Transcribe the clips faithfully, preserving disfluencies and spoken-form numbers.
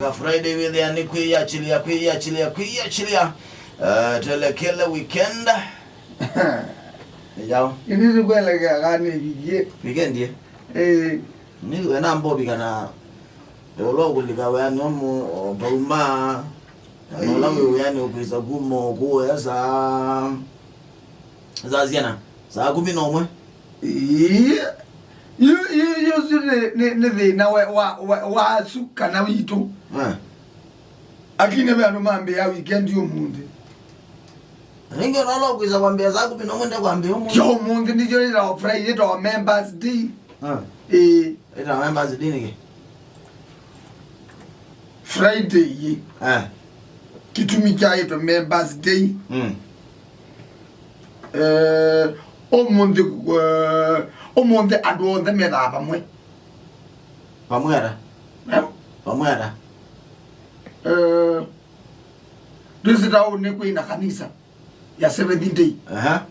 Ka Friday wĩthĩa nĩ kwĩyachilĩa, kwĩyachilĩa, kwĩyachilĩa. Eh, twelekele weekend. Yao. Ini nĩkwelekea kana ĩvikie. Weekend ye? Eh. Nĩ wena mbovi kana ũla ũkũlika wĩanĩ ũmũ, o, pauma. Kana ũla wĩ wĩanĩ ũkwĩsa kuma ũkũya saa, saa siana? Saa kũmi na ũmwe? Ĩĩ. Yu, yu, yu, ũsu nĩ, nĩ, nĩ thĩna we, wa, wa, wasu kana witũ. Eh. Lakini ve andũ mambĩĩa weekend ũmũnthĩ. Ringi ũla ũkwĩsa kwambĩa saa kũmi na ũmwe ndekwambĩa ũmũnthĩ. Kyo ũmũnthĩ nĩkyo ĩtawa Friday, ĩtawa Members Day. Ah. Ĩĩ. Ĩtawa Members Day nĩkĩ? Friday ĩĩ. Eh. Kĩtumi kyaĩtwe Members Day. Mm. Eh, ũmũnthĩ, eh, ũmũnthĩ andũ onthe methaa vamwe. Vamwe ata? Eh? Vamwe ata? Eh, ndwĩsĩ taũnĩ kwĩna kanisa ya Seventh Day. Aha.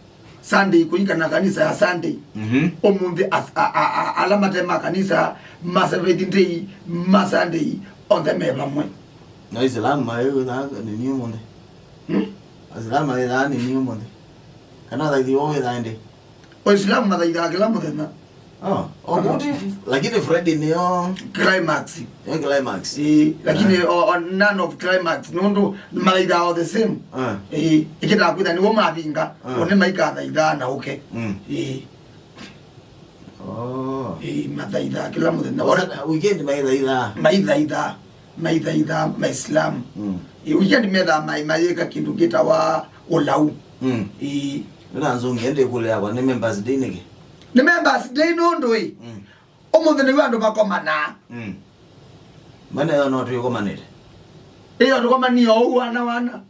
Sunday kũikana kanisa ya Sunday. Mhm. Ũmũnthĩ as-, a, a, a, ala mate ma kanisa ma Seventh Day ma Sunday onthe me vamwe. Na Islam maĩ wĩthaa nini ũmũnthĩ? Hmm? Islam maĩ wĩthaa nini ũmũnthĩ? Kana thaithi wao wĩthaa ĩndĩ? Waislamu mathaithaa kĩla mũthenya. Oh, o kuti, lakini Friday nĩyo climax. Nĩyo climax. Ĩĩ, lakini, ah, o, o, none of climax, nũndũ mathaithaa all the same. Ah. Ĩĩ, ĩkĩtaa kwĩtha nĩw'o mavinga, ah, o nĩ maikathaithaa na ũke. Mm. Ĩĩ. Oh. Ĩĩ, mathaithaa kĩla mũthenya. Sasa, weekend maithaithaa? Maithaithaa. Maithaithaa Maislamu. Mm. Ĩ, weekend methaa mai-, mayĩka kĩndũ kĩtawa ũlau. Mm. Ĩ. Nĩna nzũngi, ende ĩkũlyo yakwa, nĩ Members Day nĩkĩ? Nĩ Members Day nũndũ ĩ, mm, ũmũnthĩ nĩw'o andũ makomanaa. Mm. Mane yo no twĩkomanĩte. Ĩyo tũkomanie o ũu wana wana.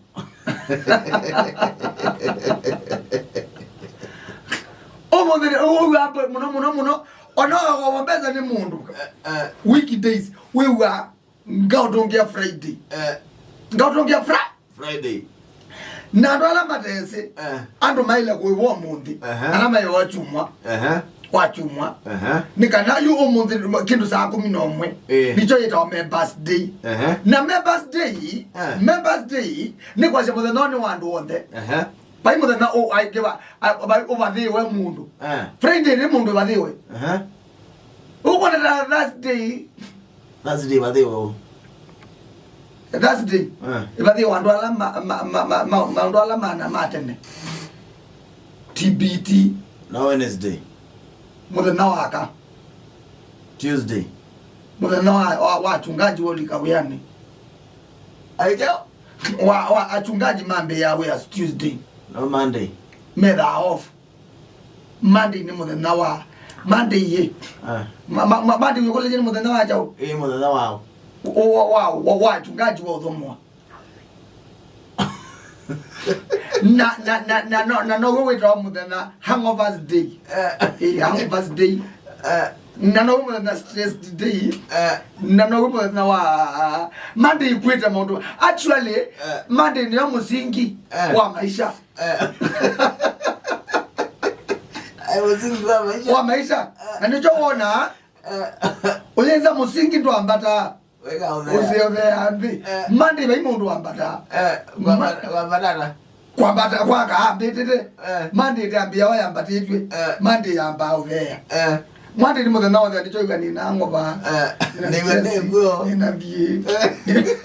Ũmũnthĩ nĩ ũu mũno mũno mũno. Ona ogowa mbesa nĩ mũndũ. Eh, eh. Weekdays, wĩw'a ngaũtũngĩa Friday. Eh. Ngaũtũngĩa Fri-, Friday. Na andũ ala matesĩ, eh, andũ maĩle kũĩwa ũmũnthĩ, ehe, ala maĩwa kyumwa, ehe, wa kyumwa. Ehe. Nĩ kana yu ũmũnthĩ kĩndũ saa kũmi na ũmwe, eh, nĩkyo yĩtawa Members Day. Ehe. Na Members Day, eh, Members Day nĩ kwasya mũthenya ũũ nĩ wa andũ onthe. Ehe. Vai mũthenya ũ-, aingĩ va-, a-, va-, ũvathĩĩwe mũndũ. Eh. Friday nĩ mũndũ ũvathĩĩwe. Ehe. Ũkwona ta Thursday. Thursday ĩvathĩĩwe ũ? Thursday. Eh. Ĩvathĩĩwe andũ ala ma-, ma-, maũndũ ala mana ma tene. T B T. Na Wednesday. Mũthenya wa ka. Tuesday. Mũthenya wa, wa, wa achungaji wa ũlika wĩanĩ. Aikeo? Wa, wa achungaji mambĩĩa wĩa Tuesday. No Monday. Methaa off. Monday nĩ mũthenya wa, Monday ĩ. Ah. Ma, ma, ma, Monday ũkũlĩlye nĩ mũthenya wa kyaũ? Ĩ mũthenya wa, wa, wa, wa, wa achungaji wa ũthũmũa. Na, na, na, na, no, na now'o wĩtawa mũthenya hangovers day. Eh. Eh, hangovers day. Eh. Na now'o mũthenya stressed day. Eh. Na now'o mũthenya wa Monday ĩkuĩte maũndũ. Actually, eh, Monday nĩyo mũsingi, eh, wa maisha. Eh. Ai, mũsingi wa maisha. Wa maisha. Eh. Na nĩkyo wona, eh, ũyĩnza mũsingi ndwambata. Weka ũthea. Ũsĩ ũthea nthĩ. Eh. Monday vai mũndũ wambata. Eh, kwamba-, Ma-, kwambatana. Kwambata, kwaka ambĩtĩte. Eh. Monday ndambĩa wa yambatĩtw'e. Eh. Monday yambaa ũthea. Eh. Monday nĩ mũthenya wothe nĩkyo iga nĩna ng'ova. Eh. Nĩna nĩwe stress, nĩguo. Nĩna thiĩ. Eh.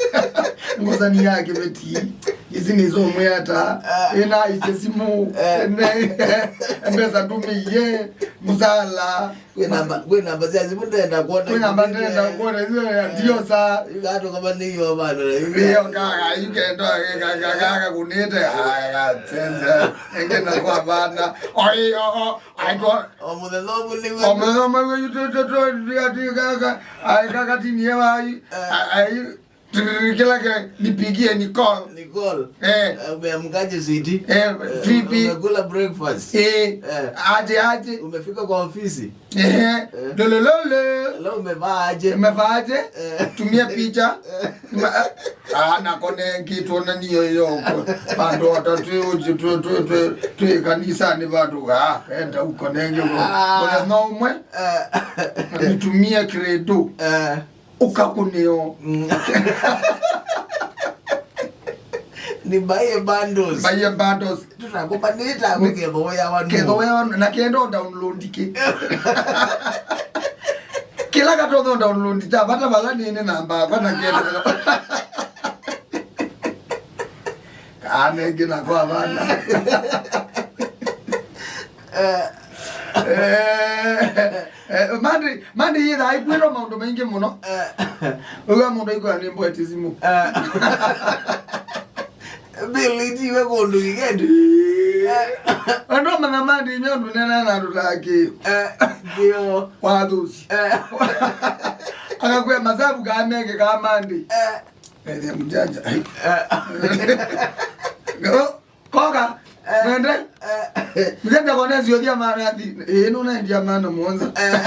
Ngosani ya kĩveti. Ici nĩzo mwĩata. Eh. Ĩna iche simu. Eh. Ĩna mbesa ndũmĩie. Mũsala. Kwĩ namba, kwĩ namba sya simũ ndenda kwona. Kwĩ namba ndenda kwona, icio ya, eh, ndiosa. Yu gatũkoma nĩ yo bado na yu. Ndio kaka, yu kendo, kaka, kaka kunite. Aya, senza. Engena kwa bana. Oi, o, o, ai kwa. O mũthenya ũmwe nĩ o mũthenya ũmwe yu tu, tu, tu, tu, tu, kaka. Ai, kaka tini ya wai. Eh. Ai, ai. Trrr, kila ke, nipigie, ni call. Ni call. Eh. Eh, umeamkaje, sweetie? Eh, eh, vipi? Umekula breakfast? Eh. Eh. Aje, aje. Umefika kwa ofisi? Eh. Eh. Lolololo. Leo umevaa aje? Umevaa aje? Eh. Tumia picha. Eh. Ma-, ah, na kone kitu na niyo yo. Bado wata tu, tu, tu, tu, tu kanisa ni bado. Ah, enda uko nenge. Ah. Kuna no mwe. Eh. Nitumie credo. Eh. Ũkakũnĩo. Mm. Ni buy bundles. Buy bundles. Tũtakũpa nĩ ta wĩ ketho wĩa wa nũ. Ketho wĩa wa nũ. Na kenda download kĩ. Kĩla katonya download ta vata vala nĩ nĩ namba yakwa na ketho. Kana ĩngĩ na kwa vana. Eh. Eh, eh, Monday, Monday yĩthaa ĩkuĩtwo maũndũ maingĩ mũno. Eh. Ũgwa mũndũ aikũa nĩ mboeti simũ. Eh. Bill itiwe kũndũ kĩkendi. Eh. Andũ amanya Monday nĩ ũndũ nena na andũ ta kĩ. Eh, ndio. Wathũsi. Eh. Akakwĩa masabu kaa meke kaa Monday. Eh. Ethĩa mjanja. Ai. Eh. Oh, koka. Eh. Mwende. Eh. Mjanja kone ziothia mara ati. Eh, nuna ndia mana monza. Eh.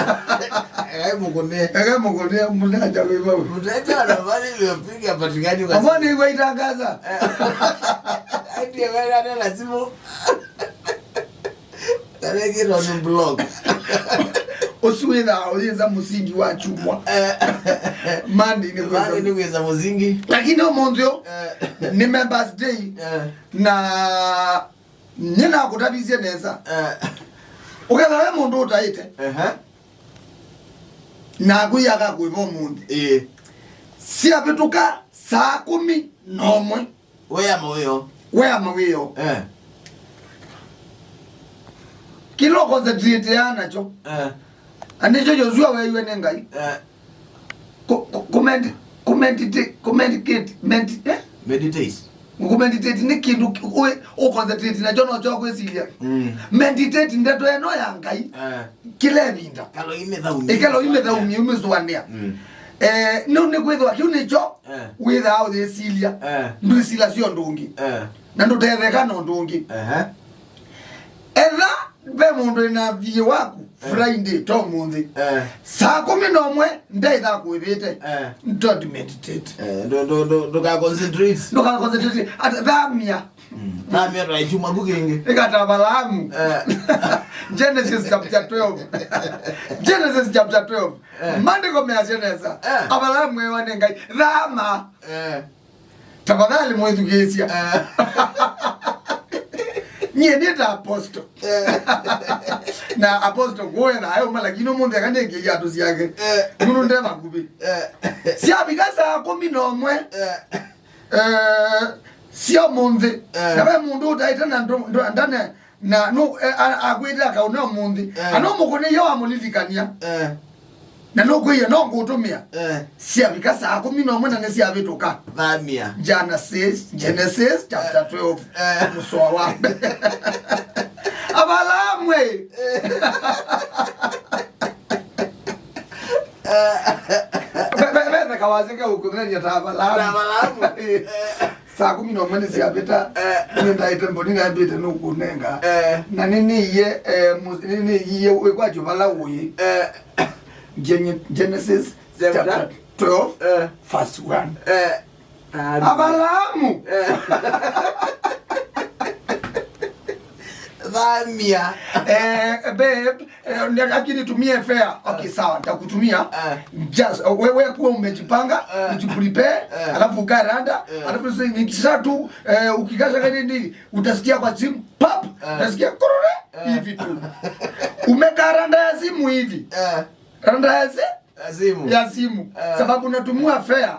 Eh, mukune. Eh, mukune, mjanja wewe. Mjanja anafanya ile piga patikani kwa. Amone iwe itangaza. Eh. Ati wewe ana lazima. Arekĩtwo nĩ block. Ũsu wĩthaa ũyĩsa mũsingi wa kyumwa. Eh. Monday nĩ kwĩsa. Monday nĩ kwĩsa mũsingi. Lakini ũmũnthĩ ũyũ, eh, nĩ Members Day. Eh. Na nĩnakũtavisye nesa. Eh. Ũkethĩa we mũndũ ũtaĩte. Ehe. Naku yaka kwĩva ũmũnthĩ. Ĩĩ. Syavĩtũka saa kũmi na ũmwe. Wea mawĩo. Wea mawĩo. Eh. Kĩla ũconcentrate ya nakyo. Eh. Na nĩkyo Yosua weeiwe nĩ Ngai. Eh. Ku-, ku-, kumedi-, kumedita-, kumedicate, medi-, eh? Meditate. Kumeditate nĩ kĩndũ kĩ-, ũ-, ũconcentrate nakyo nokyo kwĩsilya. Mm. Meditate ndeto ĩno ya Ngai. Eh. Kĩla ĩvinda. Kalo imĩthaumia. Ĩkalo imĩthaumia, umĩsũanĩa. Mm. Eh, nĩu nĩ kwĩthĩwa kĩu nĩkyo. Eh. Wĩthaa ũyĩsilya. Eh. Ndwĩsilya syo ũndũ ũngĩ. Eh. Na ndũtetheka na ũndũ ũngĩ. Ehe. Etha ve mũndũ ĩna thiĩ waku, eh, Friday, to mũnthĩ. Eh. Saa kũmi na ũmwe, ndaitha kũĩvĩte. Eh. Don't meditate. Eh, ndũ-, ndũ-, ndũ-, ndũka concentrate. Ndũka concentrate. Ata thamia. Mm. Thamia twaĩkyuma ku kĩngĩ. Ĩkata Avalaamu. Eh. Genesis chapter twelve. Genesis chapter twelve. Eh. Maandĩko measya nesa. Eh. Avalaamu ewa nĩ Ngai. Thama. Eh. Tafadhali mwĩthukĩĩsya. Eh. Nyie nĩ ta apostle. Eh. Na apostle kũetha aĩ ũma, lakini ũmũnthĩ aka nĩngĩ iatũ syake. Eh. Nũndũ nde vakuvĩ. Eh. Syavika saa kũmi na ũmwe. Eh. Eh, sya ũmũnthĩ. Eh. Na ve mũndũ ũtaĩte na ndũ-, ndũ-, ndane, na nũ-, eh, a-, akwĩte akaũna ũmũnthĩ. Eh. Ana ũmũkũnĩie wamũlilikany'a. Eh. Na nũkwĩie no ngũtũmĩa. Eh. Syavika saa kũmi na ũmwe na nĩsyavĩtũka. Thamia. Genesis, Genesis chapter twelve. Eh. Mũsoa wa mbee. Avalaamu ĩ. Eh. Ve-, ve-, vetheka waseke ũkũnania ta Avalaamu. Ta Avalaamu. Eh. Saa kũmi na ũmwe nĩsyavĩta, eh, nĩndaĩte mboni nambĩte nũkũnenga. Eh. Na nĩnĩie, eh, mu-, nĩnĩie wĩkwatyo vala ũĩ. Eh. Gen-, Genesis chapter, chapter twelve, eh, verse one. Eh. Avalaamu. Eh. Thamia. Eh, babe, eh, lakini tumie fare. Okay, sawa, nitakutumia. Eh. Just, eh, wewe kuwa umejipanga, eh, ujiprepare, eh, alafu ukae rada, eh, alafu si-, nikisha tu, eh, ukikasha kani nini, utasikia kwa simu, pap, eh, utasikia kurure, eh, hivi tu. Umekaa rada ya simu hivi. Eh. Rada ya si-, ya simu. Ya simu. Eh. Sababu natumiwa fare, eh,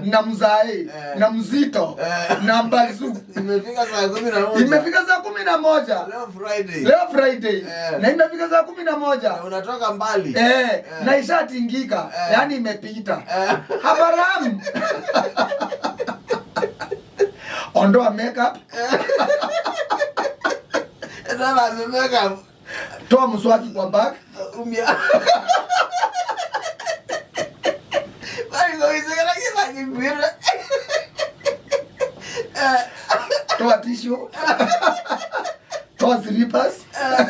na mzai, eh, na mzito, eh, na mbazu. Imefika saa kumi na moja. Imefika saa kumi na moja. Leo Friday. Leo Friday. Eh. Na imefika saa kumi na moja. Na unatoka mbali. Eh, eh, na ishatingika. Eh. Yaani imepita. Eh. Abraham. Ondoa makeup. Eh. Ndio makeup. Toa mswaki kwa bag. Umia. Bali kwa hizo kana kila kitu. Eh. Toa tissue. Toa slippers. Eh,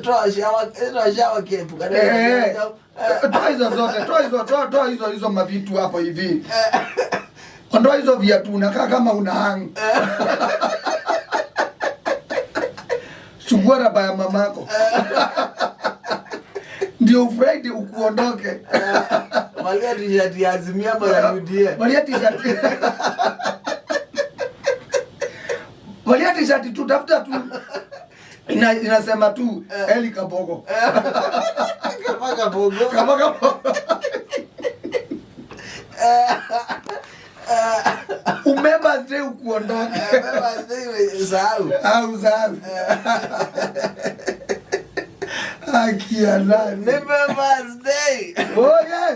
toa shower, eh, toa shower cap. Kana eh. Eh, toa hizo zote, toa hizo, toa, toa hizo, hizo mavitu hapo hivi. Eh. Ondoa hizo viatu, unakaa kama una hang. Eh. Chukua raba ya mamako. Eh. Ndio Friday ukuondoke. Eh. Valia t-shirt ya Azimio ama ya U D A. Valia t-shirt. Valia t-shirt tu, tafuta tu. Ina, inasema tu, eh, Eli Kabogo. Kama Kabogo. Kama Kabogo. Umemba stay ukuondoka. Umemba stay we-, sahau. Au sahau. Akia nani? Ni Members Day. Oh, yes.